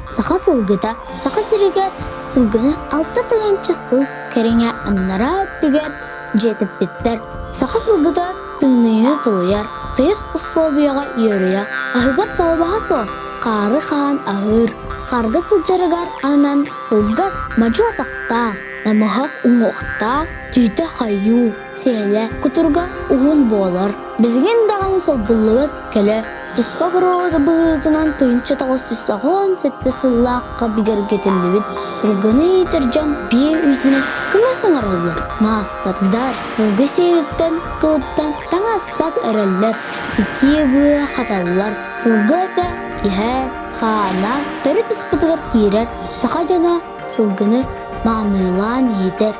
Саха сылгыта Саха сиригэр сылгыны 6000 сыл кэриҥэ аннараа өттүгэр дьиэтиппиттэр. Саха сылгыта тымныыны тулуйар, тыйыс усулуобуйаҕа үөрүйэх, аһыгар талабаһа суох, хаары хаһан аһыыр, хаарга сылдьарыгар ананан кылгас, модьу атахтаах, намыһах уҥуохтаах, түүтэ хойуу, сиэлэ, кутуруга уһун буолар. Билигин даҕаны солбуллубат көлө туспа боруода быһыытынан 1997 сыллаахха бигэргэтиллибит сылгыны иитэр дьон биэ үүтүнэн кымыс оҥороллор. Маастардар сылгы сиэлиттэн, кылыттан таҥас-сап өрөллөр, ситии быа хаталлар. Сылгы этэ, иһэ, хаана төрүт ыспытыгар киирэр. Саха дьоно сылгыны мааныылаан иитэр.